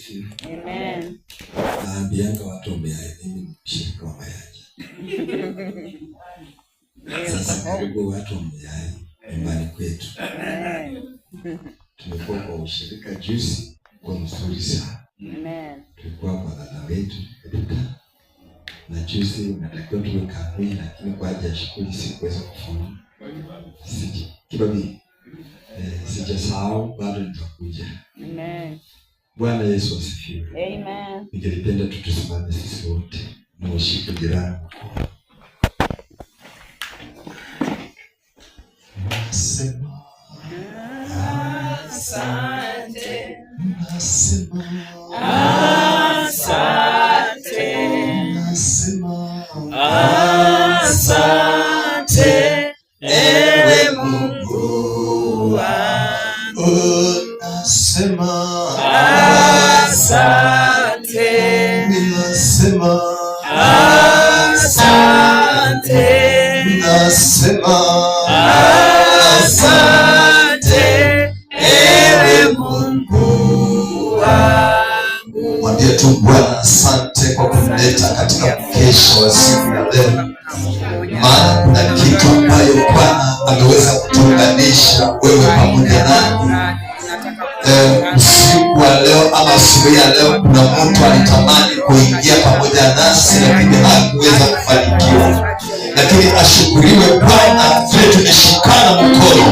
Asifiwe. Amen. Naambianga watu wameai, mimi ni mshirika wa Mayanja. Sasa karibu watu wa Mayai nyumbani kwetu. Amen. Tumekuwa kwa ushirika juzi kwa mzuri sana. Amen. Tulikuwa kwa dada wetu Eduka na juzi natakiwa tuwe Kamwi, lakini kwa ajili ya shughuli sikuweza kufaulu. Siji kibabi, sijasahau bado nitakuja. Amen. Bwana Yesu asifiwe. Amen. Ningelipenda tu tusimame sisi wote na ushike jirani mkono. Nasema Asante. nasema Asante. nasema Asante. Ewe Mungu wangu. oh, nasema Asante. ninasema Asante. nasema Asante. Ewe Mungu wangu. Mwambie tu Bwana asante kwa kunileta katika mkesha wa siku ya leo, maana kuna kitu ambayo Bwana ameweza kutuunganisha wewe pamoja nami. Usiku wa leo ama asubuhi ya leo, kuna mtu alitamani kuingia pamoja nasi lakini hakuweza kufanikiwa, lakini ashukuriwe Bwana vile tumeshikana mkono.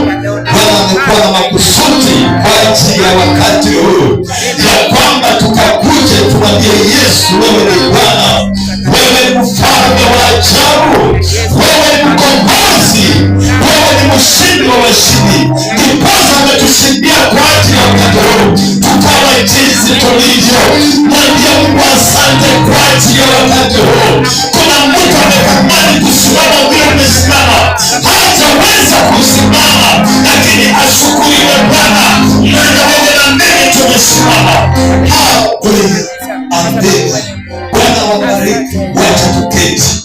Bwana amekuwa na makusudi kwa ajili ya wakati huu, ya kwamba tukakuje tumwambie Yesu, wewe ni Bwana, wewe ni mfalme wa ajabu, wewe ni mkombozi, wewe ni mshindi wa washindi. Ndiposa ametushindia kwa ajili ya wakati huu, tukawa jinsi tulivyo. Mwambie Mungu asante kwa ajili ya wakati huu. Kuna mtu ametamani kusimama vile umesimama, hajaweza kusimama, lakini ashukuriwe Bwana, maana wewe na mimi tumesimama. Haleluya, amen. Bwana wabariki, wacha tuketi.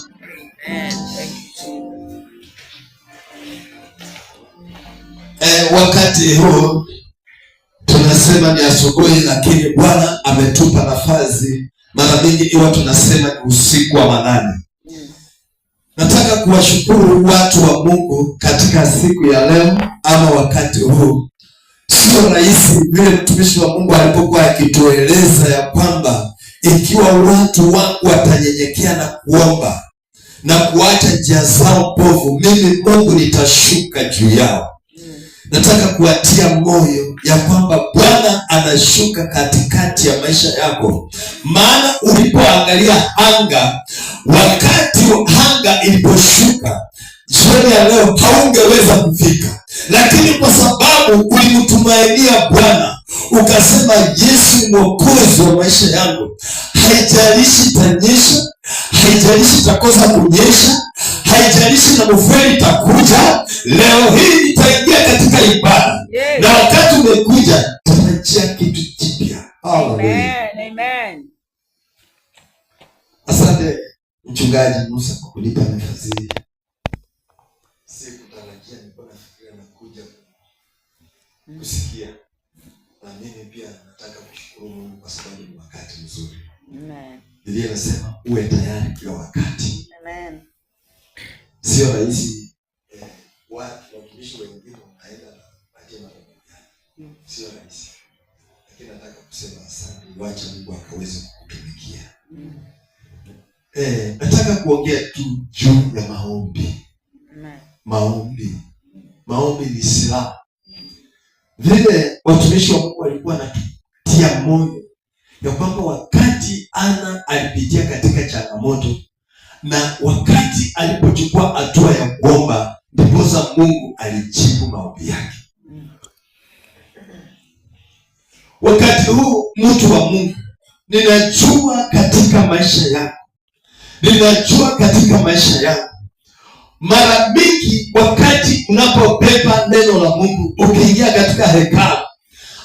Wakati huu tunasema ni asubuhi, lakini Bwana ametupa nafasi. Mara mingi iwa tunasema ni usiku wa manane. Nataka kuwashukuru watu wa Mungu katika siku ya leo ama wakati huu. Sio rahisi vile mtumishi wa Mungu alipokuwa akitueleza ya kwamba ikiwa watu wangu watanyenyekea na kuomba na kuacha njia zao mbovu, mimi Mungu nitashuka juu yao. Nataka kuwatia moyo ya kwamba Bwana anashuka katikati ya maisha yako, maana ulipoangalia anga, wakati anga iliposhuka jioni ya leo haungeweza kufika, lakini kwa sababu ulimtumainia Bwana ukasema, Yesu mwokozi wa maisha yangu, haijalishi itanyesha, haijalishi itakosa kunyesha, haijalishi na mvua itakuja, leo hii nitaingia katika ibada. Yes. Na wakati umekuja, tarajia kitu kipya. Haleluya. Amen. Amen. Asante mchungaji Musa kwa kunipa nafasi hii. Sikutarajia, nilikuwa nafikiria nakuja kusikia, na mimi pia nataka kushukuru Mungu kwa sababu ni wakati mzuri. Amen. Biblia inasema uwe tayari kila wakati. Amen. Sio rahisi watu watumishi wengine wanaenda na majema duniani, sio rahisi, lakini nataka kusema asante, wacha Mungu akaweze kukutumikia. Nataka kuongea tu juu ya maombi. Amen. Maombi, maombi ni silaha. Vile watumishi wa Mungu walikuwa wanatutia moyo ya kwamba wakati Ana alipitia katika changamoto na wakati alipochukua hatua ya kuomba, ndiposa Mungu alijibu maombi yake. Wakati huu mtu wa Mungu, ninajua katika maisha yako, ninajua katika maisha yako, mara mingi wakati unapobeba neno la Mungu ukiingia katika hekalu,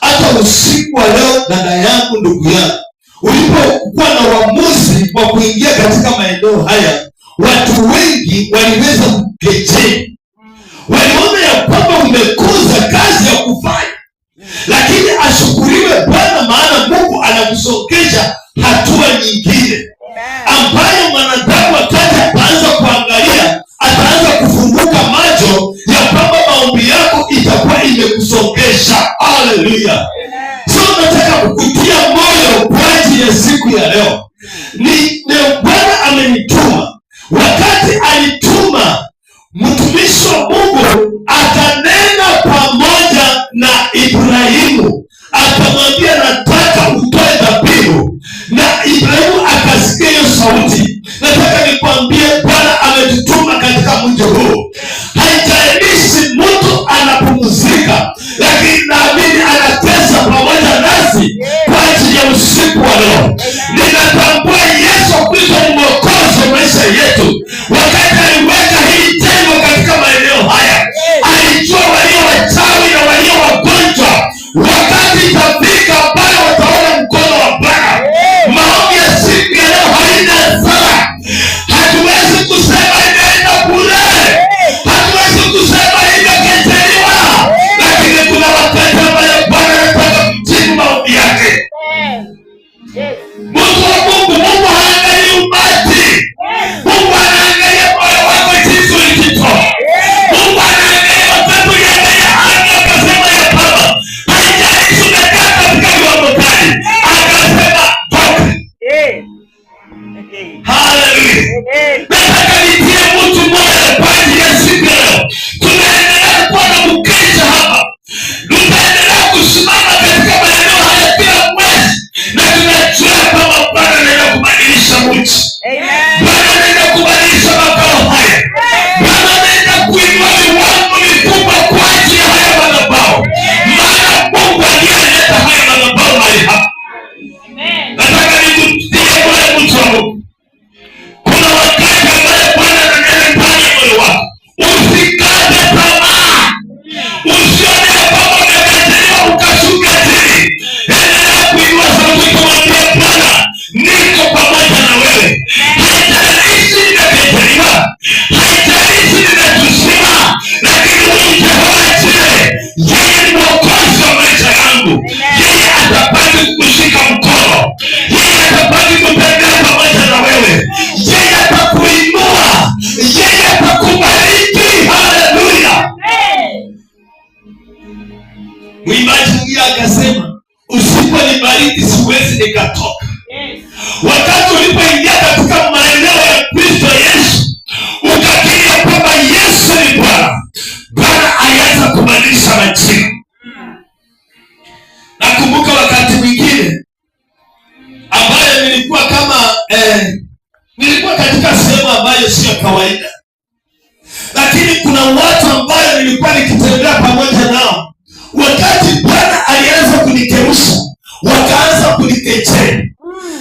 hata usiku wa leo, dada yangu, ndugu yangu, ulipokuwa na uamuzi wa kuingia katika maeneo haya, watu wengi waliweza kukejeli, waliona ya kwamba umekosa kazi ya kufanya, lakini ashukuriwe Bwana, maana Mungu anakusongeza. nyingine ambayo mwanadamu wakati ataanza kuangalia, ataanza kufunguka macho ya kwamba maombi yako itakuwa imekusongesha. Haleluya! So nataka kukutia moyo kwa ajili ya siku ya leo. Ni Bwana amenituma. Wakati alituma mtumishi wa Mungu akanena pamoja na Ibrahimu, akamwambia nataka utoe dhabihu, na Ibrahimu akasikia hiyo sauti. Nataka nikwambie, Bwana ametutuma katika mji huu. Haijalishi mtu anapumzika, lakini naamini anatesa pamoja nasi kwa ajili ya usiku wa leo. Ninatambua Yesu Kristo ni mwokozi wa maisha yetu. Wakati aliweka hili jengo katika maeneo haya, alijua walio wachawi na walio wagonjwa, wakati itafika pale wataona mkono wa Bwana. Maombi ya siku ya leo haina hasara. Hatuwezi kusema imeenda bure, hatuwezi kusema imekejeliwa, lakini kuna wakati ambayo Bwana anataka kujibu maombi yake. Mungu wa Mungu, Mungu haangalii umati. Mungu anaangalia moyo wako jinsi ulijitoa. Mungu anaangalia wakati uliangalia anga akasema ya kwamba haijalishi umekaa katika viwango gani, akasema toka. Haleluya. Nataka nitie mtu moyo kwa ajili ya siku ya leo. Tunaendelea kuwa na mkesha hapa, tutaendelea kusimama katika maeneo haya kila mwezi, na tunajua kwamba Bwana anaenda kubadilisha mji. Bwana anaenda kubadilisha makao haya. Bwana anaenda kuinua viwango vikubwa kwa ajili ya haya madhabahu, maana Mungu aliyeleta haya madhabahu mahali hapa. Nataka nikutie moyo, mtu wa Mungu. Kuna wakati ambaye Bwana ananena ndani ya moyo wako, usikate tamaa, usione ya kwamba umekataliwa ukashuka chini. Endelea kuinua sauti kumwambia Bwana, niko pamoja na wewe. Haijalishi nimekataliwa, haijalishi nimetusiwa, lakini huyu Jehova Jireh, yeye ni mwokozi wa maisha yangu. Yeye atabaki kukushika mkono, yeye atabaki kutembea pamoja na wewe, yeye atakuinua, yeye atakubariki. Haleluya! Mwimbaji mwingine akasema, usiponibariki siwezi nikatoka. Wakati ulipoingia katika maeneo ya Kristo Yesu, ukakiri ya kwamba Yesu ni Bwana, Bwana alianza kubadilisha majina. Nakumbuka wakati mwingine ambayo nilikuwa kama nilikuwa katika sehemu ambayo sio kawaida, lakini kuna watu ambayo nilikuwa nikitembea pamoja nao. Wakati Bwana alianza kuniteusha, wakaanza kunikejeli.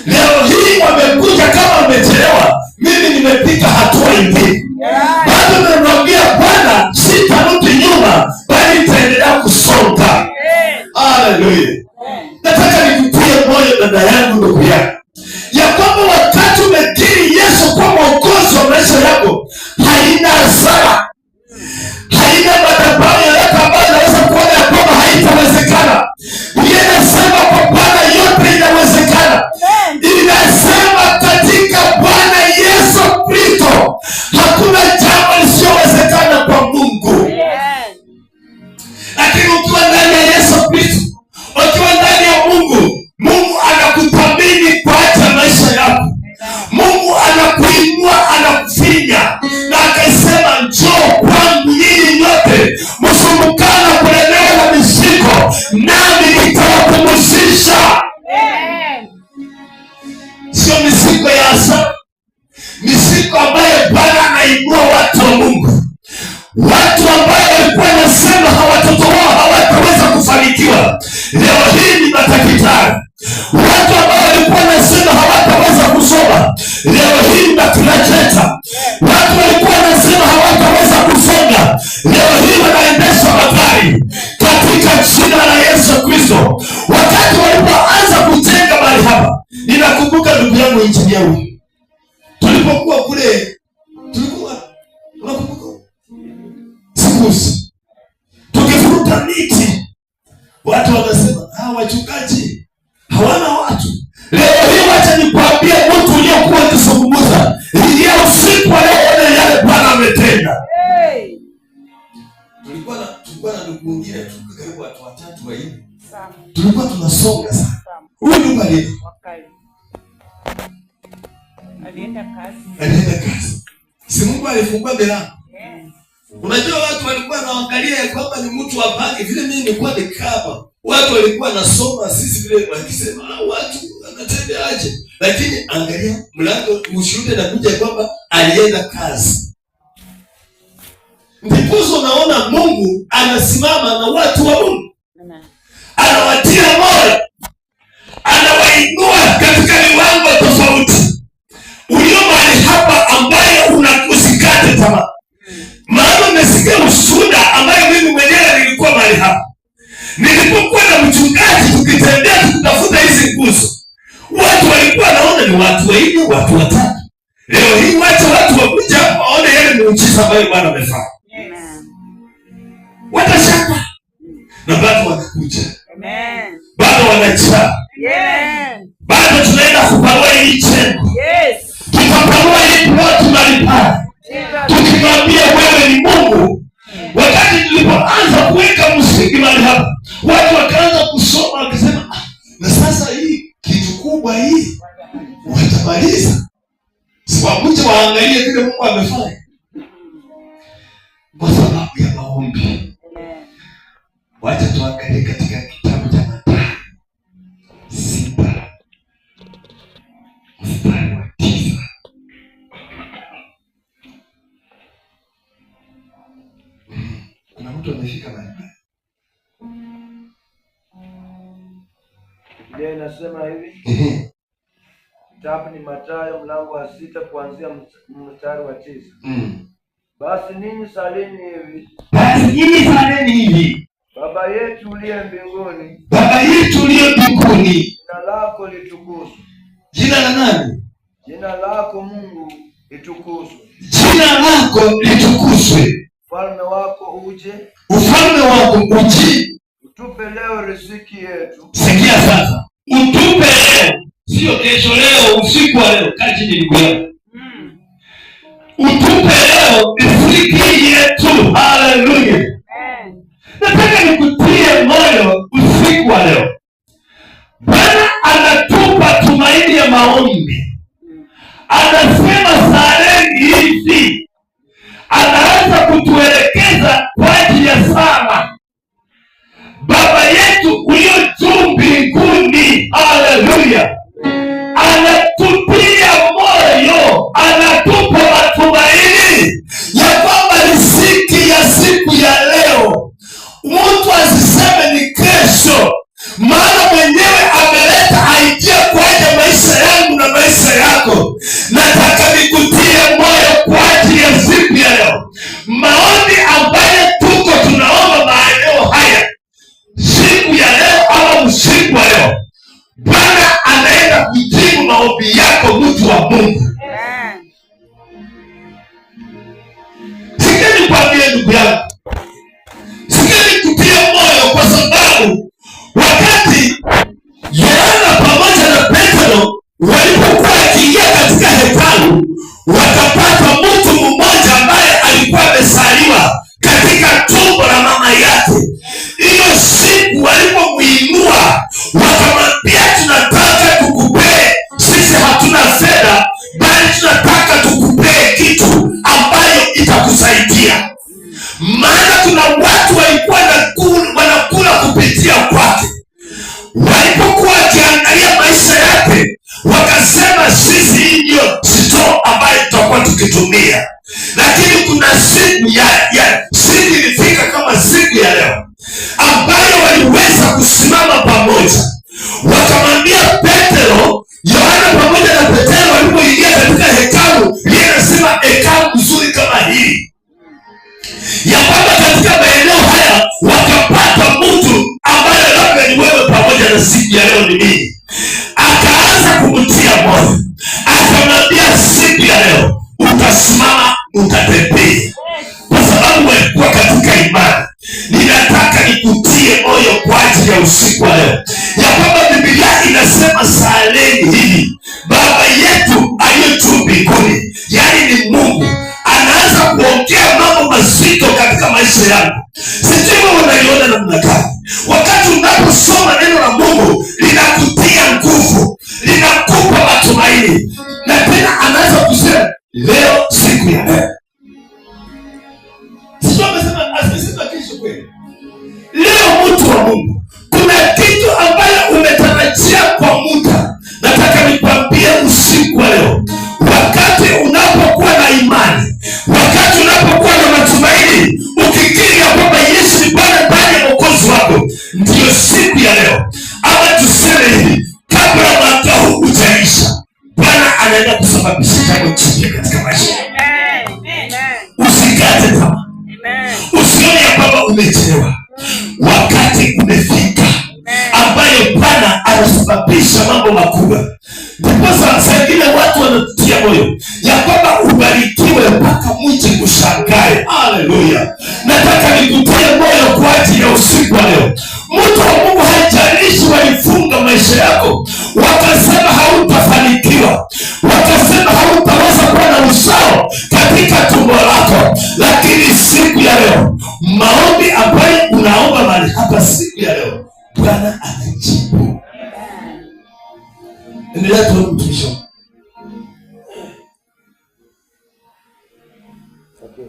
Leo hii wamekuja kama wamechelewa, mimi nimepiga hatua ingine. Bado nimemwambia Bwana sitarudi nyuma, bali nitaendelea kusonga. Haleluya! Nataka nikutie moyo dada yangu, ndugu yangu, ya kwamba wakati umekiri Yesu kuwa mwokozi wa maisha yako, haina hasara, haina madhabahu yoyote ambayo inaweza kuona ya kwamba haitawezekana. Biblia inasema kwa Bwana yote inawezekana. Inasema katika Bwana Yesu Kristo hakuna jambo lisiyowezekana kwa Mungu. Lakini ukiwa ndani ya Yesu Kristo, ukiwa ndani ya Mungu, Mungu anakuthamini kwa ajili ya maisha yako. Mungu anakuinua, anakufinya, na akasema, njoo kwangu nyinyi nyote msumbukana kulemewa na mizigo, nami nitawapumzisha. Sio mizigo ya hasara, mizigo ambayo Bwana anainua watu wa Mungu, watu ambayo walikuwa wanasema watoto wao hawataweza kufanikiwa, leo hii ni madaktari. Watu ambao walikuwa wanasema hawataweza kusoma, leo hii ni magraduate. Watu walikuwa wanasema hawataweza kusonga, leo hii wanaendesha magari katika jina la Yesu Kristo. Wakati walipoanza kujenga mahali hapa, ninakumbuka ndugu yangu injinia huyu, tulipokuwa kule, tulikuwa, unakumbuka sikusi, tukivuruta miti, watu wanasema, wachungaji hawana watu. Leo hii wacha nikwambie, Huyu ndugu alienda. Wakali. Alienda kazi. Alienda kazi. Si Mungu alifungua milango? Yes. Unajua watu walikuwa wanaangalia ya kwamba ni mtu wa bangi, vile mimi nilikuwa nikaba. Watu walikuwa nasoma sisi vile wakisema, ah, watu wanatembeaje? Lakini angalia mlango ushuhuda nakuja ya kwamba alienda kazi. Ndiposa unaona Mungu anasimama na watu wa Mungu. Amen. Anawatia moyo, anawainua katika viwango tofauti. Ulio mahali hapa ambaye una usikate tamaa, maana umesikia ushuhuda ambayo mimi mwenyewe nilikuwa mahali hapa nilipokuwa na mchungaji, tukitembea tukitafuta hizi nguzo, watu walikuwa naona ni watu wanne, watu watatu. Leo hii wacha watu wakuja hapa waone yale muujiza ambayo Bwana amefanya, Amen. watashaka na bado wanakuja, Amen. bado wanajaa, Amen. bado tunaenda kupanua hili jengo, Yes. tutapanua hili ploti mahali pale, tukimwambia wewe ni Mungu. Wakati tulipoanza kuweka msingi mahali hapa, watu wakaanza kusoma wakisema, ah, na sasa hii kitu kubwa hii watamaliza, si wakuje waangalie vile Mungu amefanya, kwa sababu ya maombi. Amen. Wacha tuangalie katika kitabu cha Mathayo 6 mstari wa 9. Kuna mtu amefika mahali pale. Biblia inasema hivi, kitabu ni Mathayo mlango wa 6 kuanzia mstari wa 9. Basi ninyi salini hivi: Basi nyinyi saleni hivi: Baba yetu uliye mbinguni, Baba yetu uliye mbinguni, jina lako litukuzwe. Jina la nani? Jina lako Mungu litukuzwe. Jina lako litukuzwe. Ufalme wako uje, Ufalme wako uje. Utupe leo riziki yetu. Sikia sasa, utupe leo, sio kesho, leo, usiku wa leo. Kaa chini ndugu yangu. Utupe leo riziki yetu. Haleluya! Amen. Nataka nikutie moyo usiku wa leo. Bwana anatupa tumaini ya maombi. Anasema saleni hivi, anaanza kutuelekeza kwa ajili ya sala. Baba yetu ulio juu mbinguni, haleluya, anatutia moyo, anatupa matumaini ya kwamba riziki ya siku ya leo mtu asiseme ni kesho, maana mwenyewe ameleta idea kwa ajili ya maisha yangu na maisha yako. Nataka nikutie moyo kwa ajili ya siku ya leo, maombi ambayo tuko tunaomba maeneo haya siku ya leo ama usiku wa leo, Bwana anaenda kujibu maombi yako, mtu wa Mungu. Amen. Sikia nikwambie ndugu yangu, sikia nikutie moyo, kwa sababu wakati Yohana pamoja na Petro walipokuwa wakiingia katika hekalu, wakapata mtu mmoja ambaye alikuwa amezaliwa katika tumbo la mama yake. Hiyo siku walipomuinua, wakamwambia, tunataka tukupee, sisi hatuna fedha, bali tunataka tukupee kitu ambayo itakusaidia, maana kuna watu walikuwa wanakula kupitia kwake. Walipokuwa wakiangalia maisha yake, wakasema sisi hii ndio store ambayo tutakuwa tukitumia. Lakini kuna siku ya siku ilifika kama siku ya leo ambayo waliweza kusimama pamoja, wakamwambia Petro, Yohana pamoja na Petro walipoingia katika hekalu, yeye anasema hekalu nzuri kama hii ya kwamba katika maeneo haya wakapata mtu ambaye labda ni wewe pamoja na siku ya leo ni mimi. Akaanza kumtia moyo, akamwambia siku ya leo utasimama, utatembea, kwa sababu walikuwa katika imani. Ninataka nikutie moyo kwa ajili ya usiku wa leo ya kwamba Biblia inasema saleni hivi: Baba yetu aliye juu mbinguni, yaani ni Mungu, anaanza kuongea mambo mazito katika maisha yangu. Sijui wewe unaliona namna gani? Wakati unaposoma neno la Mungu linakutia Leo, siku ya leo. Sio amesema, amesema kesho kweli. Leo mtu wa Mungu, kuna kitu ambayo umetarajia kwa muda. Nataka nikwambie usiku wa leo, wakati unapokuwa na imani, wakati unapokuwa na matumaini, ukikiri ya kwamba Yesu ni Bwana ndani ya Mwokozi wako, ndiyo siku ya leo. Ama tuseme hivi, kabla mwaka huu hujaisha, Bwana anaenda kusababisha jambo jipya katika maisha yako. Amen. Usikate tamaa. Amen. Usione ya kwamba umechelewa. Wakati umefika ambayo Bwana anasababisha mambo makubwa. Ndiposa saa ingine watu wanatutia moyo ya kwamba ubarikiwe mpaka mji ushangae. Haleluya! Nataka nikutie moyo kwa ajili ya usiku wa leo. Mtu wa Mungu, haijalishi walifunga maisha yako wakasema hautafanikiwa, wakasema hautaweza kuwa na uzao katika tumbo lako, lakini siku ya leo, maombi ambayo unaomba mahali hapa siku ya leo, Bwana anajibu. Endelea tu, mtumishi wangu. Okay.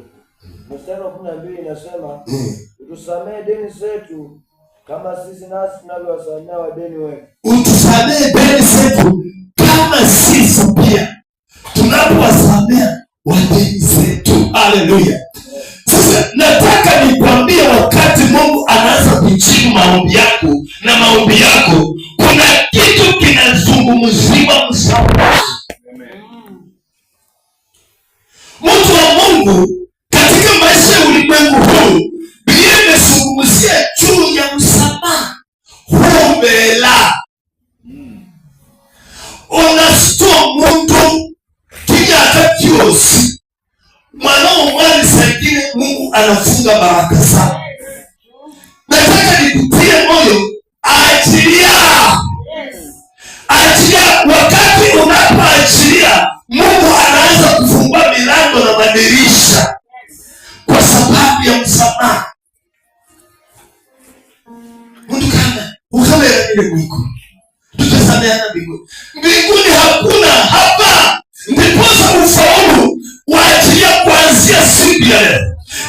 Mstari wa 12 inasema, utusamehe deni zetu kama sisi nasi tunavyowasamehe wadeni wetu. Utusamehe deni zetu kama sisi pia tunapowasamea wadeni zetu. Haleluya! Sasa nataka nikwambie, wakati Mungu anaanza kujibu maombi yako na maombi yako, kuna kitu kinazungumziwa, msamaha. Mtu wa Mungu, katika maisha ya ulimwengu huu, Biblia imezungumzia juu ya msamaha. Humela unastua mtu kinyaka kyosi mwana wa zingine, Mungu anafunga baraka zako. Nataka nikutie moyo, achilia, achilia. Wakati unapoachilia, Mungu anaanza kufungua milango na madirisha kwa sababu ya msamaha. Mtu kama ukamera ile mwiko, tutasameana mbinguni. Mbinguni hakuna hapa. Ndiposa ufaulu waachilia kuanzia siku ya leo,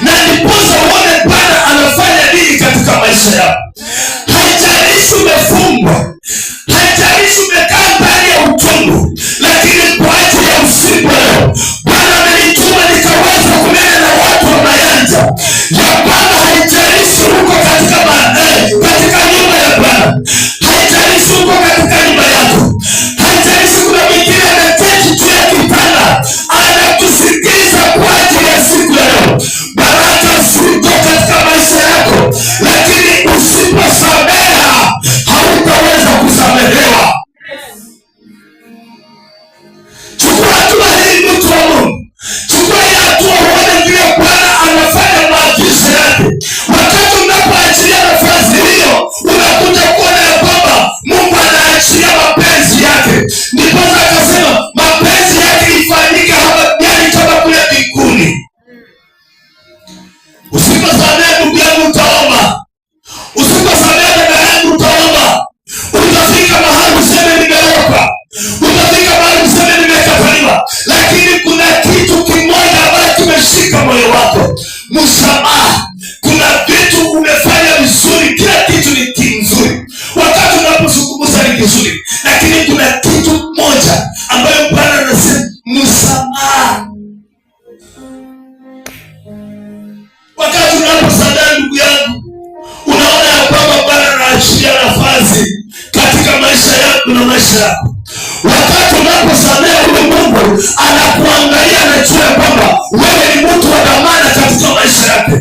na ndiposa uone Bwana anafanya nini katika maisha yako. Haijalishi umefungwa, haijalishi umekaa ndani ya uchungu, lakini kwa ajili ya usiku wa leo, Bwana amenituma nikaweza kunena na watu wa Mayanja ya kwamba haijalishi uko katika nyumba ya Bwana, haijalishi uko katika nyumba yako, haijalishi kuna mwingine ameketi juu ya kitanda anakusikiliza kwa ajili ya siku ya leo. Baraka ziko katika maisha yako, lakini usiposameha hautaweza kusamehewa. Chukua hatua hii, mtu wa Mungu. Chukua hii hatua uone vile Bwana anafanya maagizo yake. Wakati unapoachilia nafasi hiyo, unakuja kuona ya kwamba Mungu anaachilia mapenzi yake. Ndiposa akasema mapenzi yake ifanyike hapa duniani kama kule mbinguni. Usiposamehe ndugu yangu, utaomba. Usiposamehe dada yangu, utaomba. Utafika mahali useme nimeoka, utafika mahali useme nimekataliwa, lakini kuna kitu kimoja ambacho kimeshika moyo wako, msamaha. Kuna vitu umefanya vizuri, kila kitu ni kizuri, wakati unapozungumza ni kizuri, lakini kuna kitu moja ambayo Bwana anasema msamaha. Wakati unaposamehe ndugu yangu, unaona ya kwamba Bwana anaachilia nafasi katika maisha yako na maisha yako. Wakati unaposamehe huyu Mungu anakuangalia, anajua ya kwamba wewe ni mtu wa dhamana katika maisha yake.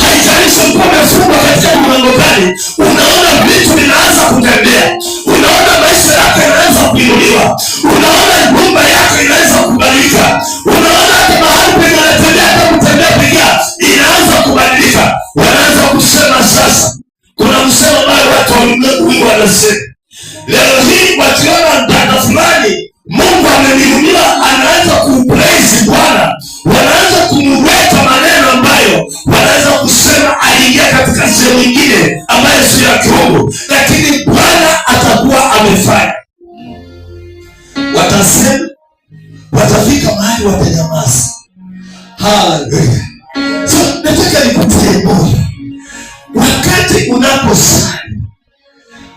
Haijalishi ulikuwa umefungwa katika kiwango gani, unaona vitu vinaanza kutembea, unaona maisha yako yanaanza kuinuliwa, unaona nyumba yako inaweza kubadilika, unaona hata mahali penye anatembea, hata kutembea pia inaanza kubadilika. Wanaanza kusema sasa, kuna msemo ambayo watu wa ulimwengu huu wanasema leo hii, wakiona dada fulani Mungu amemhurumia, anaanza kumpraise Bwana, wanaanza kumweka maneno ambayo wanaweza kusema aliingia katika sehemu nyingine ambayo sio ya kiungu, lakini Bwana atakuwa amefanya. Watasema, watafika mahali Wangapi watanyamaza? Haleluya! So nataka nikutie moyo, wakati unaposali,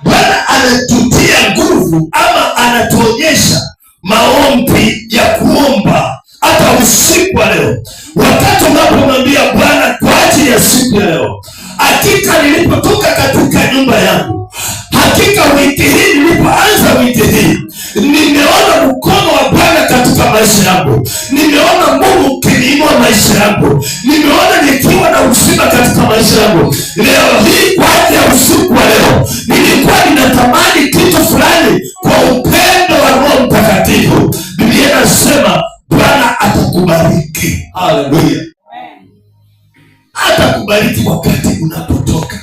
Bwana anatutia nguvu ama anatuonyesha maombi ya kuomba hata usiku wa leo. Wakati unapomwambia Bwana kwa ajili ya siku ya leo, hakika nilipotoka katika nyumba yangu, hakika wiki hii nilipoanza wiki hii, nimeona mkono wa Bwana katika maisha yangu, nimeona Mungu ukiniinua maisha yangu, nimeona nikiwa na uzima katika maisha yangu. Leo hii kwa ajili ya usiku wa leo, nilikuwa ninatamani kitu fulani kwa upendo wa Roho Mtakatifu. Biblia inasema Bwana atakubariki. Haleluya, atakubariki wakati unapotoka.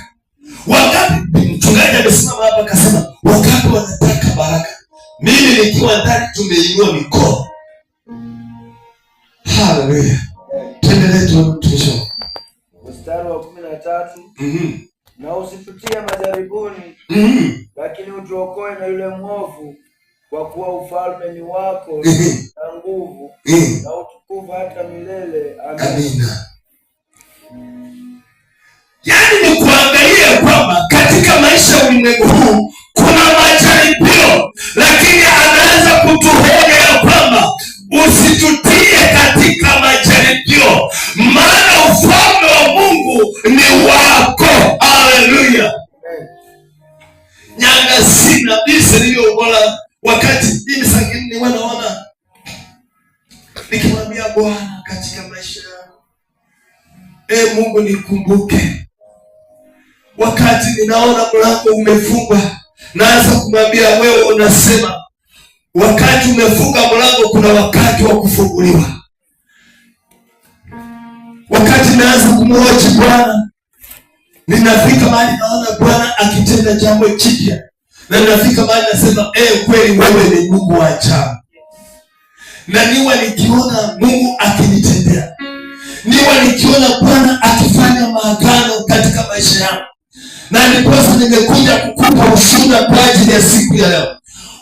Wakati mchungaji amesimama hapa akasema, wakati wanataka baraka, mimi nikiwa ndani, tumeinua mikono. Haleluya, tuendelee tu mtumishi. Mstari wa 13. Na usitutie majaribuni, lakini utuokoe na yule mwovu, kwa kuwa ufalme ni wako na nguvu na utukufu hata milele. Amen. Amina. Yaani ni kuangalia kwamba katika maisha ya ulimwengu huu kuna majaribio, lakini anaanza kutuhonya ya kwamba usitutie katika majaribio, maana ufalme wa Mungu ni wako. Haleluya. Amen. Nyanga sina bise niliyobola wakati mimi sangini wanaona nikimwambia Bwana katika maisha yangu, e Mungu nikumbuke. Wakati ninaona mlango umefungwa, naanza kumwambia wewe, unasema wakati umefunga mlango, kuna wakati wa kufunguliwa. Wakati naanza kumhoji Bwana, ninafika mahali naona Bwana akitenda jambo jipya, na ninafika mahali nasema kweli wewe ni Mungu wa ajabu. Na niwa nikiona Mungu akinitendea, niwa nikiona Bwana akifanya maagano katika maisha yangu, na ndiposa nimekuja kukupa ushuhuda kwa ajili ya siku ya leo.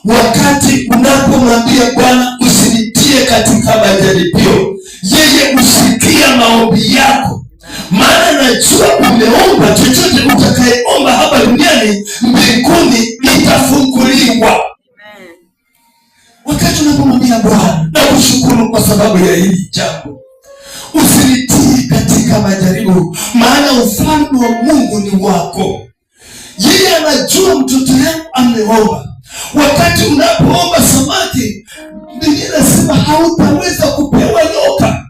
Wakati unapomwambia Bwana usinitie katika majaribio, yeye husikia maombi yako, maana najua umeomba chochote utakayeomba hapa duniani, mbinguni itafunguliwa. Wakati unapomwambia Bwana, nakushukuru kwa sababu ya hili jambo, usinitie katika majaribu, maana ufalme wa Mungu ni wako. Yeye anajua mtoto yangu ameomba. Wakati unapoomba samaki, Biblia inasema hautaweza kupewa nyoka.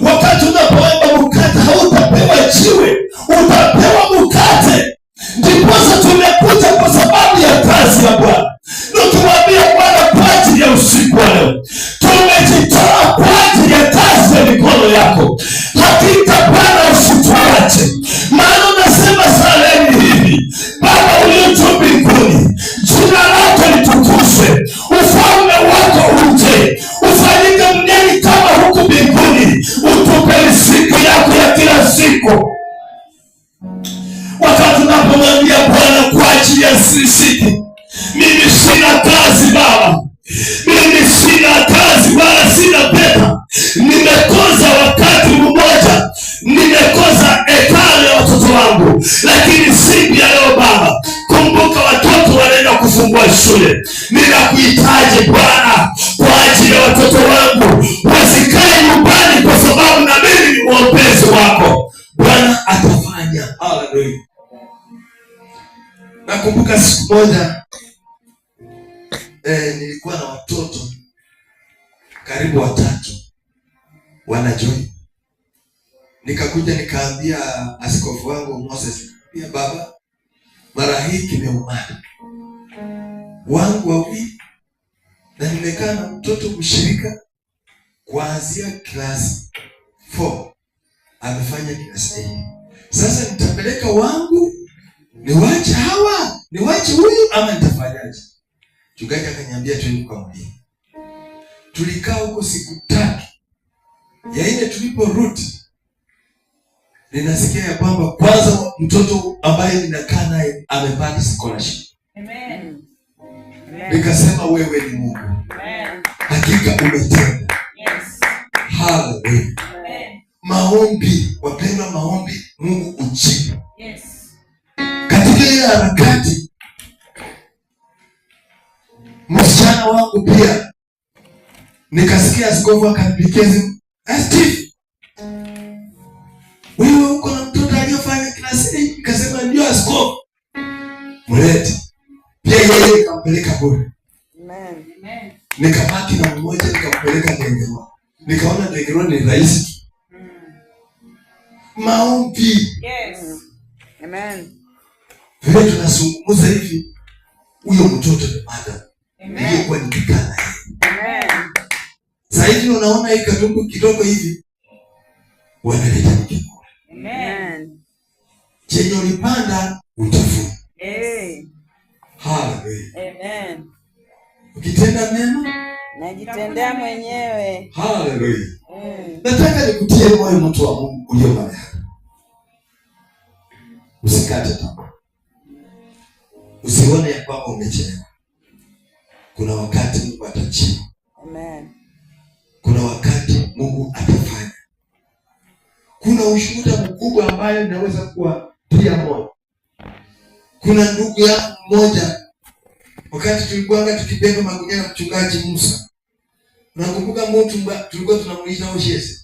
Wakati unapoomba mkate, hautapewa jiwe, utapewa mkate. Ndiposa tumekuja kwa sababu ya kazi ya Bwana. Tukimwambia Bwana kwa ajili ya usiku wa leo, tumejitoa kwa ajili ya kazi ya mikono yako. Hakika Bwana usituache, maana unasema saleni hivi: Baba uliye juu mbinguni, jina lako litukuzwe, ufalme wako uje, ufanyike duniani kama huku mbinguni. Utupe riziki yako ya kila siku. Wakati unapomwambia Bwana kwa ajili ya riziki, mimi sina kazi Baba, mimi sina kazi wala sina pesa, nimekosa wakati mmoja, nimekosa hekalu ya watoto wangu, lakini siku ya leo Baba, kumbuka watoto wanaenda kufungua shule. Ninakuhitaji Bwana kwa ajili ya watoto wangu, wasikae nyumbani, kwa sababu na mimi ni mwombezi wako. Bwana atafanya. Haleluya. Nakumbuka siku moja nilikuwa na watoto karibu watatu wanajoin. Nikakuja nikaambia askofu wangu Moses, nikamwambia baba, mara hii kimeumana, wangu wawili na nimekaa na mtoto mshirika kuanzia class 4 amefanya class 8. Sasa nitapeleka wangu niwache hawa niwache huyu ama nitafanyaje? Mchungaji akaniambia twende kwa mlima. Tulikaa huko siku 3. Ya nne tuliporudi, ninasikia ya kwamba kwanza mtoto ambaye ninakaa naye amepata scholarship. Amen. Nikasema wewe ni Mungu. Amen. Hakika umetenda. Yes. Msichana wangu pia nikasikia askofu akanipigia simu, "Steve, wewe uko na mtoto aliyofanya class 8?" Nikasema ndio askofu. Mlete. Pia yeye nikampeleka bure. Amen. Nikabaki na mmoja nikampeleka Ndengerwa. Nikaona Ndengerwa ni rahisi tu. Maombi. Yes. Amen. Vile tunazungumza hivi, huyo mtoto ni madam Amen. niliyekuwa nikikaa naye. Amen. Sasa hivi unaona hii katumbu kidogo hivi wanaleta nikikula. Amen. Chenye ulipanda utavuna. Yes. Haleluya. Amen. Ukitenda mema, Najitendea mwenyewe. haleluya. Mm. Nataka nikutie moyo mtu wa Mungu ulio mahali hapa. Usikate tamaa. Usione ya kwamba umechelewa. Kuna wakati Mungu atajibu. Amen. Kuna wakati Mungu atafanya. Kuna ushuhuda mkubwa ambayo inaweza kuwatia moyo. Kuna ndugu yangu mmoja, wakati tulikuwa tukibeba magunia na mchungaji Musa, nakumbuka mtu tulikuwa tunamuita Oshesi.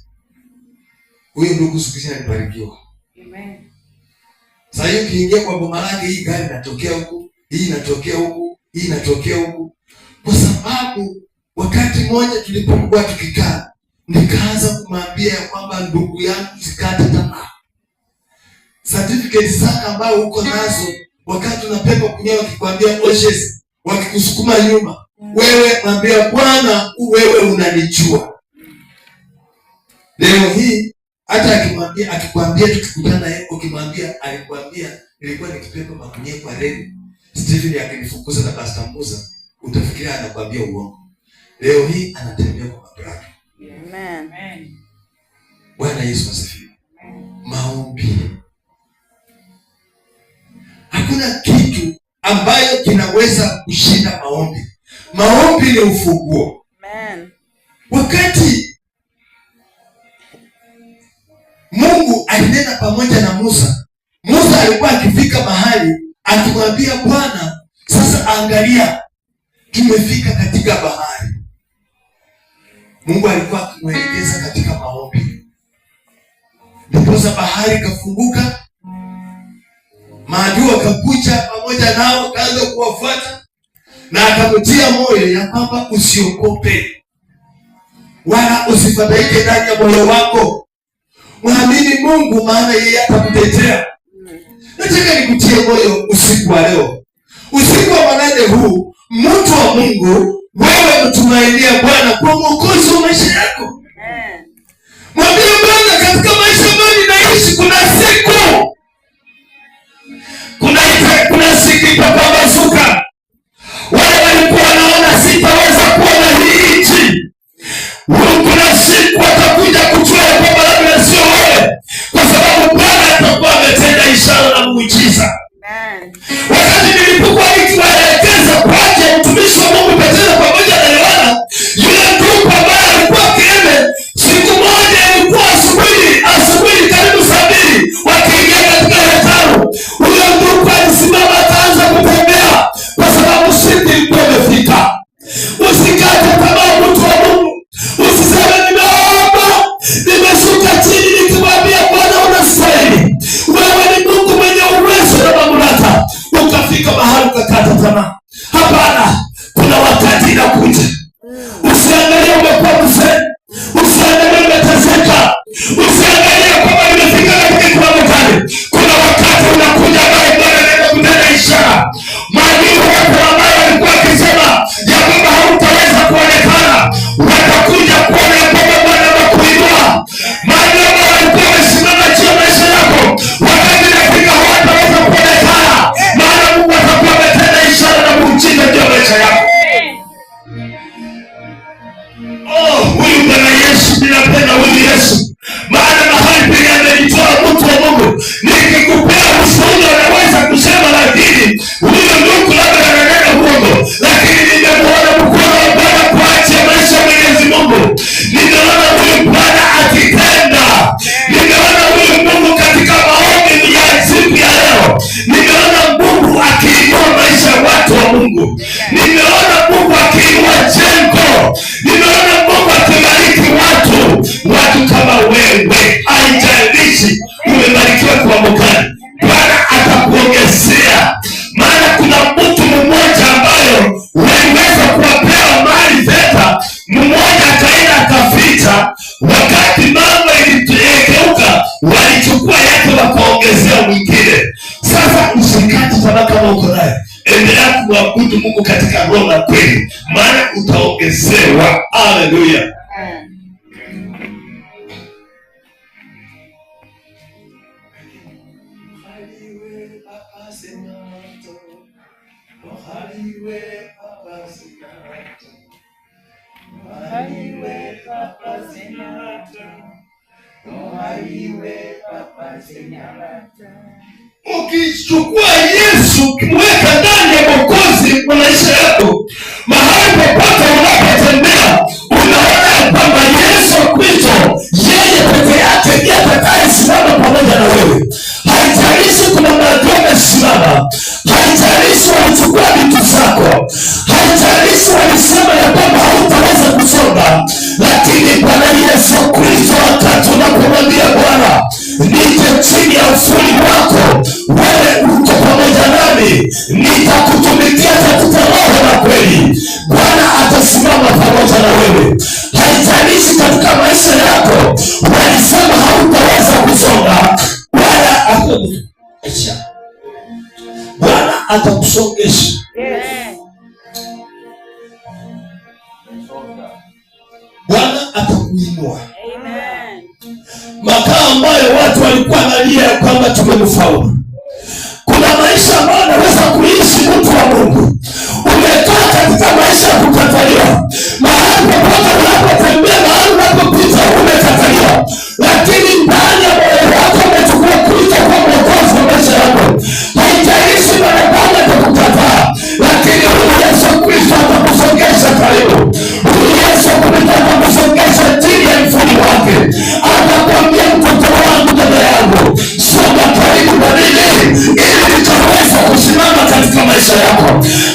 Huyo ndugu siku hizi alibarikiwa. Amen. Sasa hivi ukiingia kwa boma lake, hii gari inatokea huku, hii inatokea huku, hii inatokea huku, kwa sababu wakati mmoja tulipokuwa tukikaa, nikaanza kumwambia ya kwamba ndugu yangu, usikate tamaa. Certificate zako ambayo uko nazo, wakati unabeba kunya, wakikwambia Oshes, wakikusukuma nyuma, wewe mwambia Bwana, wewe unanijua. Leo hii hata akimwambia akikwambia, tukikutana yeye, ukimwambia alikwambia nilikuwa nikibeba magunia kwa reli, Stephen akinifukuza na Pastor Musa, utafikiria anakwambia uongo. Leo hii anatembea kwa mabraka. Amen. Bwana Yesu asifiwe. Maombi. Hakuna kitu ambayo kinaweza kushinda maombi. Maombi ni ufunguo. Amen. Wakati Mungu alinena pamoja na Musa, Musa alikuwa akifika mahali akimwambia Bwana, sasa angalia, tumefika katika bahari. Mungu alikuwa akimwelekeza katika maombi, ndiposa bahari ikafunguka, maadui wakakuja pamoja nao, akaanza kuwafuata na akamtia moyo ya kwamba usiogope wala usifadhaike ndani ya moyo wako, mwamini Mungu, maana yeye atakutetea. Nataka nikutie moyo usiku wa leo, usiku wa manane huu, mtu wa Mungu, wewe mtumainia Bwana kwa mwokozi wa maisha yako. Amen. Mwambie Bwana, katika maisha ambayo ninaishi, kuna siku kuna siku itapambazuka. Wale walikuwa wanaona sitaweza kuona hii nchi, kuna siku watakuja kujua ya kwamba labda sio wewe, kwa sababu Bwana atakuwa ametenda ishara na muujiza. Amen. Wakati nilipokuwa nikiwaelekeza kwa ajili ya mtumishi wa Mungu Petro pamoja na Yohana, yule ndugu ambaye alikuwa kieme, siku moja ilikuwa asubuhi karibu 2:00, wakiingia katika hekalu, huyo ndugu alisimama akaanza kutembea, kwa sababu siku ilikuwa imefika. Usikate tamaa, mtu wa Mungu. Usiseme nimeomba, nimeshuka chini nikimwambia Bwana unastahili, wewe ni Mungu mwenye uwezo na mamlaka, ukafika mahali ukakata tamaa. Hapana, kuna wakati inakuja. Usiangalie umekuwa mzee, usiangalie umeteseka, usiangalie kwamba nimefika katika kiwango gani. Kuna wakati unakuja ambaye Bwana anaenda kutenda ishara. Maadui wako ambayo walikuwa wakisema ya kwamba hautaweza kuonekana, watakuja kuona ya kwamba Bwana amekuinua. Maadui ambao walikuwa wamesimama juu ya maisha yako, wakati inafika hawataweza kuonekana, maana Mungu atakuwa ametenda ishara na muujiza juu ya maisha yako. Oh, huyu Bwana Yesu, ninapenda huyu Yesu, maana mahali penye amenitoa mtu wa Mungu. Nikikupea ushuhuda unaweza kusema, lakini huyo ndugu labda ananena uongo, lakini nimemuona mkono wa Bwana kwa ajili ya maisha ya Mwenyezi Mungu. Nimeona huyu Bwana akitenda, nimeona huyu Mungu katika maombi ya siku ya leo, nimeona Mungu akiinua maisha ya watu wa Mungu, nimeona Mungu akiinua Wakati mambo iligeuka, walichukua yake wakaongezea mwingine. Sasa usikate tamaa kama uko naye, endelea kumwabudu Mungu katika roho na kweli, maana utaongezewa. Haleluya! Amen. Ukichukua Yesu ukimweka ndani ya Mwokozi wa maisha yako, mahali popote unapotembea, unaona ya kwamba Yesu Kristo yeye peke yake ndiye atakayesimama pamoja na wewe. Haijalishi kuna maadui wamesimama, haijalishi walichukua vitu zako, haijalishi walisema ya kwamba hautaweza kusonga, lakini Bwana Yesu Kristo, wakati unapomwambia Bwana, nije chini ya ufuli wako, wewe uko pamoja nami, nitakutumikia katika roho na kweli. Bwana atasimama pamoja na wewe. Haijalishi katika maisha yako walisema hautaweza kusonga, wala atakusongesha. Bwana atakusongesha. Yes. Bwana atakuinua. Amen. Makao ambayo watu walikuwa nalia ya kwamba tumemfaulu. Kuna maisha ambayo anaweza kuishi mtu wa Mungu. Umekaa katika maisha ya kukataliwa, mahali popote unapotembea, mahali unapopita umekataliwa, lakini ndani ya moyo wako umechukua Kristo kuwa mwokozi wa maisha yako. Haijalishi mwanadamu atakukataa, lakini huyu Yesu Kristo atakusongesha karibu. Huyu Yesu Kristo atakusongesha chini ya mfuli wake, atakwambia mtoto wangu, dada yangu, songa karibu na mimi ili nikaweza kusimama katika maisha yako.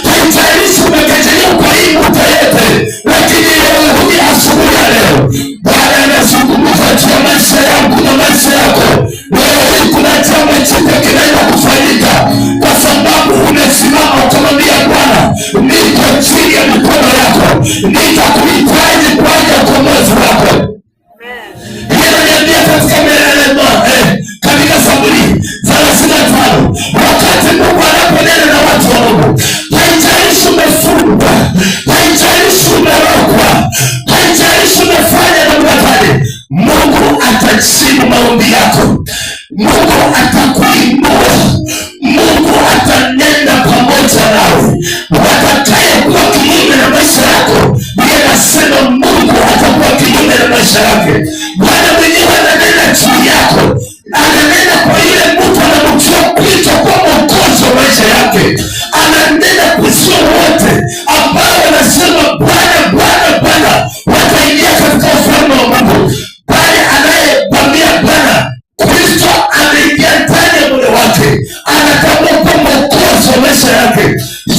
Haijalishi umekejeliwa kwa hii muda yote, lakini leo hii, asubuhi ya leo, Bwana anazungumza juu ya maisha yangu na maisha yako. Leo hii kuna jambo jipya kinaenda kufanyika, kwa sababu umesimama ukamwambia Bwana, niko chini ya mikono yako, nitakuhitaji kwa ajili ya ukombozi wako. Amen. Inaniambia katika katika Zaburi 35, wakati Mungu anaponena na watu wa Mungu, haijalishi umefungwa, haijalishi umerogwa, haijalishi umefanya namna gani, Mungu atajibu maombi yako. Mungu atakuinua, Mungu atanena pamoja nawe. Watakayekuwa kinyume na maisha yako, ndiye anasema Mungu atakuwa kinyume na maisha yake. Bwana mwenyewe ananena juu yako, ananena kwa yule mtu anamjua Kristo kuwa mwokozi wa maisha yake, ananena kusio wote ambao wanasema Bwana, Bwana, Bwana wataingia katika ufalme wa Mungu, bali anayekwambia Bwana Kristo ameingia ndani ya moyo wake, anatambua kuwa mwokozi wa maisha yake.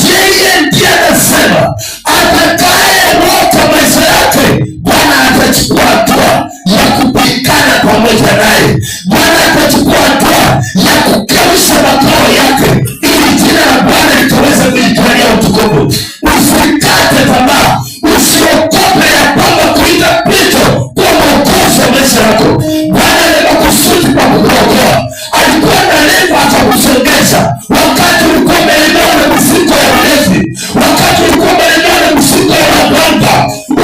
Yeye ndiye anasema atakayeweka maisha yake, Bwana atachukua hatua ya kupigana pamoja naye. Bwana atachukua hatua ya kukausha makao yake, ili jina la Bwana litaweza kulitwalia utukufu. Usikate tamaa, usiogope ya kwamba kuita Kristo kuwa mwokozi wa maisha yako. Bwana ana makusudi kwa kukuokoa. Alikuwa na lengo akakusongesha wakati ulikuwa umelemewa na mizigo ya ulevi, wakati ulikuwa umelemewa na mizigo ya waganga,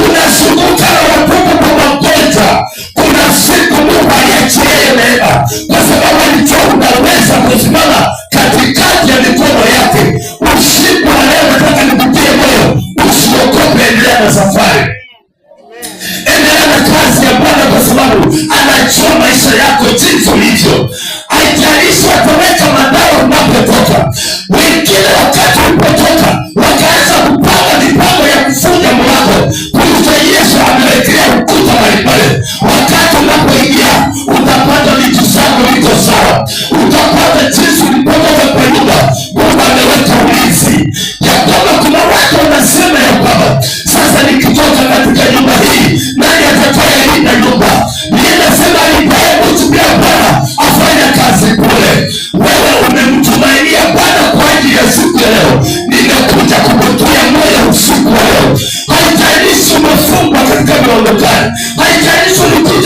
unasumbuka na watoto kwa magonjwa. Kuna siku Mungu aliachia hiyo neema, kwa sababu alijua unaweza kusimama katikati ya mikono yake. Usiku wa leo nataka nikutie moyo, usiogope, endelea na safari, endelea na kazi ya Bwana kwa sababu anajua maisha yako jinsi ulivyo. Haijalishi wataweka madawa unapotoka. Wengine wakati ulipotoka wakaanza kupanga mipango ya kufunga mlango. Kristo Yesu amewekelea ukuta mbalimbali. Wakati unapoingia utapata vitu zako viko sawa, utapata jinsi ulipotoka kwa nyumba. Mungu ameweka ulinzi ya kwamba kuna watu wanasema ya kwamba sasa nikitoka katika nyumba hii, nani atakayelinda nyumba? Niye nasema alipaye kuchukia Bwana afanya kazi kule. Wewe umemtumainia Bwana kwa ajili ya siku ya leo, nimekuja kukutia moyo usiku wa leo. Haijalishi umefungwa katika viwango gani, haijalishi ulikuja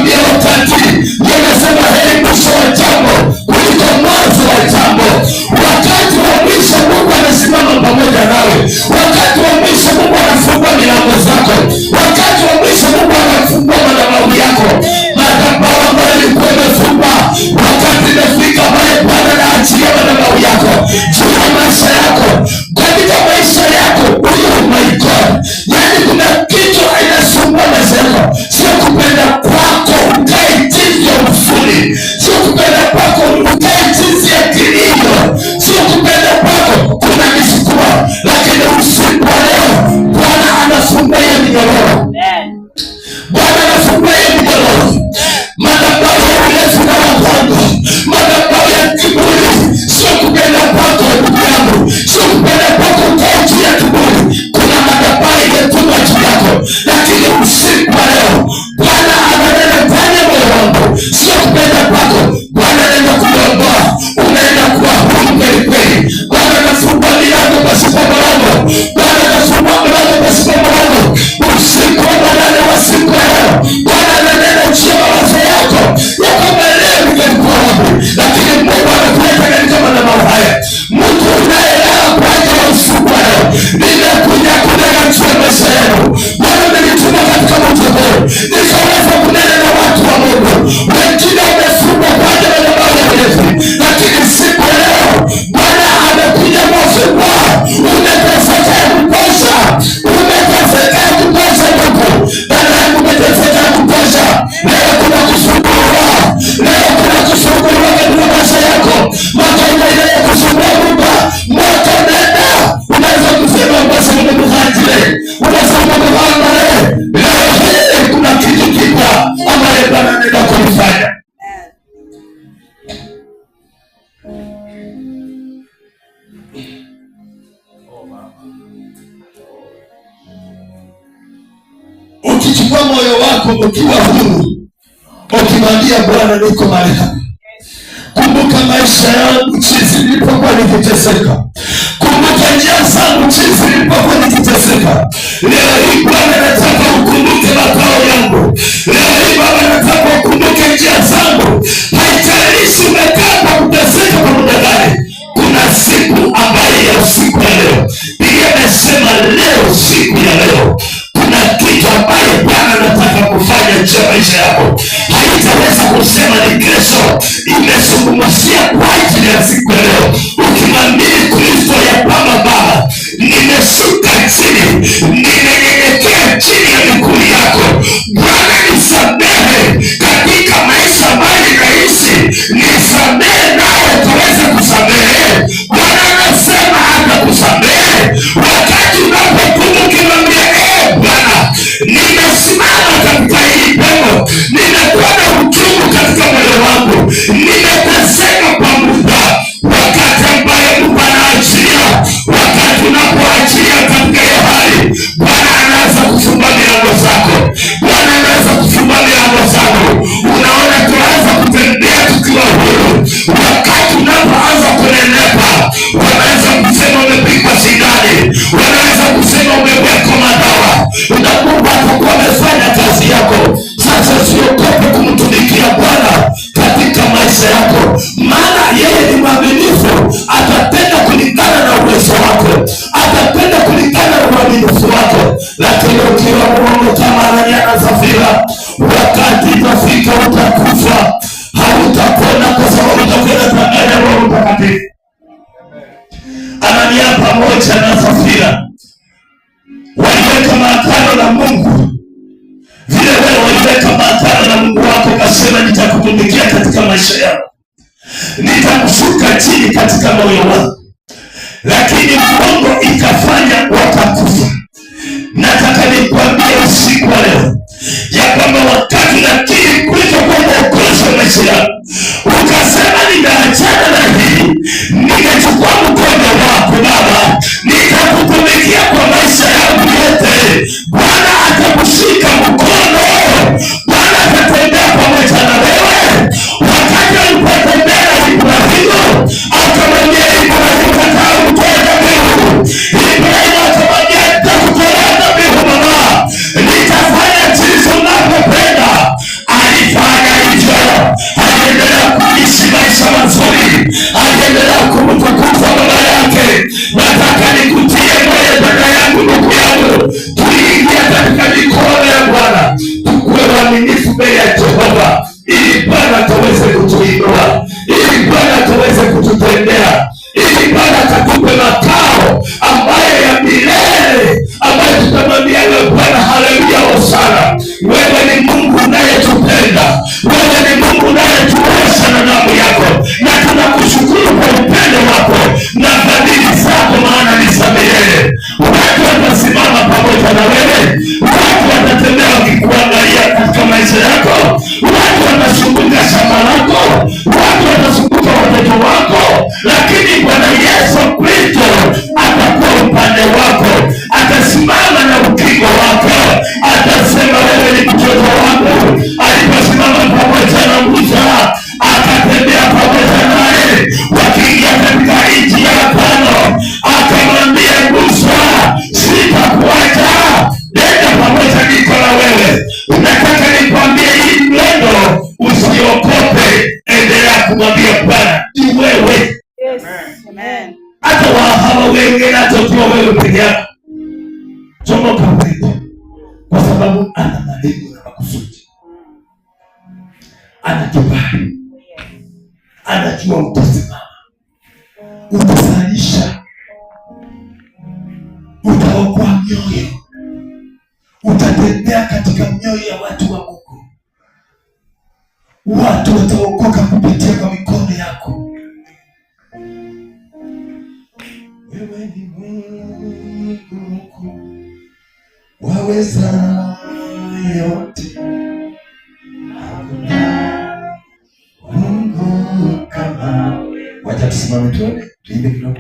Nakwambia wakati ndio nasema heri mwisho wa jambo kuliko mwanzo wa jambo. Wakati wa mwisho Mungu anasimama pamoja nawe. Wakati wa mwisho Mungu anafungua milango zako. Wakati wa mwisho Mungu anafungua madhabahu yako, madhabahu ambayo ilikuwa imefungwa. Wakati imefika pale Bwana anaachilia madhabahu yako juu ya maisha yako, katika maisha yako. Oh my God, yaani kuna kitu inasumbua maisha yako, sio kupenda kwako ukae jinsi ya huzuni, sio kupenda kwako ukae jinsi ya kilio, sio kupenda kwako kuna misukuma, lakini usiku wa leo Bwana anafungua hiyo minyororo. Amen. Bwana anafungua hiyo minyororo. Madhabahu ya urefu na wapanga, madhabahu ya kiburi, sio kupenda kwako ndugu yangu, sio kupenda kwako ukae juu ya kiburi. Kuna madhabahu imetumwa juu yako, lakini usiku wa leo Bwana ananena ndani ya moyo wangu, sio kupenda kwako. Bwana anaenda kuondoa, unaenda kuwa huru kweli kweli. Bwana anafungua milango pasipo mlango, Bwana anafungua milango pasipo mlango. Usiku wa manane wa siku ya leo, Bwana ananena juu ya mawazo yako ya kwamba leo ningelikuwa wapi, lakini Mungu anakuleta katika madhabahu haya. Mtu unayelala kwa ajili ya usiku wa leo, nimekuja kunena juu ya maisha yenu. Bwana amenituma katika mji huu nikaweza kunena na watu wa Mungu. Wengine wamefungwa kwa ajili ya madhabahu ya ulevi, lakini siku ya leo Bwana amekuja kuwafungua. Umeteseka ya kutosha, umeteseka ya kutosha ndugu, dada yangu, umeteseka ya kutosha. Leo kuna kufunguliwa, leo kuna kufunguliwa katika maisha yako. Mwaka unaendelea kusumbua Mungu, mwaka unaenda, unaweza kusema basi nimekuhajire, unasema Bwana leo hii kuna kitu kipya ambaye Bwana anaenda kulifanya. Amen. Ukichukua moyo wako ukiwa huru, ukimwambia Bwana, niko mahali hapa, kumbuka maisha yangu jinsi nilipokuwa nikiteseka, kumbuka njia zangu jinsi nilipokuwa nikiteseka. Leo hii Bwana nataka ukumbuke makao yangu. Leo hii Baba nataka ukumbuke njia zangu. Haijalishi umekaa kwa kuteseka kwa muda gani, kuna siku ambayo ya usiku ya leo, Biblia imesema leo, siku ya leo kuna kitu ambayo Bwana anataka kufanya juu ya maisha yako. Haitaweza kusema ni kesho, imezungumzia kwa ajili ya siku ya leo. Ukimwamini Kristo ya kwamba Baba, nimeshuka chini, nimenyenyekea chini ya miguu yako Bwana, nisamehe katika maisha ambayo ninaishi, nisamehe nawe tuweze kusamehe. Bwana anasema atakusamehe wakati unapotubu ukimwambia, eh, Bwana, nimesimama katika hili pengo, nimekuwa na uchungu katika moyo wangu, nimeteseka kwa muda. Wakati ambaye Mungu anaachilia, wakati unapoachilia katika hiyo hali, Bwana anaanza kufungua milango zako, Bwana anaanza kufungua milango zako. Unaona tunaanza kutembea tukiwa huru. Wakati unapoanza kunenepa, wanaweza kusema umepigwa sindani, wanaweza kusema umewekwa madawa, na Mungu atakuwa amefanya kazi yako. Sasa usiogope kumtumikia Bwana katika maisha yako, maana yeye ni mwaminifu, atatenda kulingana na uwezo wako, atatenda kulingana na uaminifu wako. Lakini ukiwa mwongo kama Anania na Safira, wakati itafika utakufa, hautapona kwa sababu utakuwa unadanganya Roho Mtakatifu. Anania pamoja na Safira waliweka maagano na Mungu, vile wewe waliweka maagano na Mungu wako, ukasema nitakutumikia katika maisha yako, nitakushuka chini katika moyo wangu, lakini uongo ikafanya wakakufa. Nataka nikwambie usiku wa leo ya kwamba wakati unakiri Kristo kuwa mwokozi wa maisha yako, ukasema nimeachana na hii, nimechukua mkono wako Baba, nitakutumikia kwa maisha yangu yote. Bwana atakushika mkono, Bwana atatembea pamoja na wewe. Wakati alipotembea na Ibrahimu, akamwambia Ibrahimu, kataa kutoa dhabihu. Tuingie katika mikono ya Bwana, tukuwe waaminifu mbele ya Jehova, ili Bwana ataweze kutuinua, ili Bwana ataweze kututendea, ili Bwana atatupe makao ambayo ya milele, ambayo tutamwambia wewe Bwana, haleluya, hosana. Wewe ni Mungu unayetupenda, wewe ni Mungu unayetuosha na damu yako, na tunakushukuru kwa upendo wako na fadhili zako, maana ni za milele. Watu watasimama pamoja na wewe, watu watatembea wakikuangalia katika maisha yako, watu watazunguka shamba lako, watu watazunguka watoto wako, lakini Bwana Yesu Kristo atakuwa upande wako, atasimama na ukingo wako, atasema wewe ni mtoto wangu. Aliposimama pamoja na Musa, akatembea pamoja naye, wakiingia katika nchi ya agano, akamwambia Musa, sitakuacha, nenda pamoja, niko na wewe. Nataka nikwambie hii mlendo, usiogope, endelea kumwambia Bwana ni wewe. Yes. Amen. Hata hawa wengine, hata ukiwa wewe peke yako, chomoka uende, kwa sababu ana malengo na makusudi, ana kibali, anajua utasimama, utazalisha, utaokoa mioyo, utatembea katika mioyo ya watu wa Mungu. Watu wataokoka kupitia kwa mikono yako. Wewe ni Mungu mkuu, waweza yote, hakuna Mungu kama. Wacha tusimame tuone, tuimbe kidogo.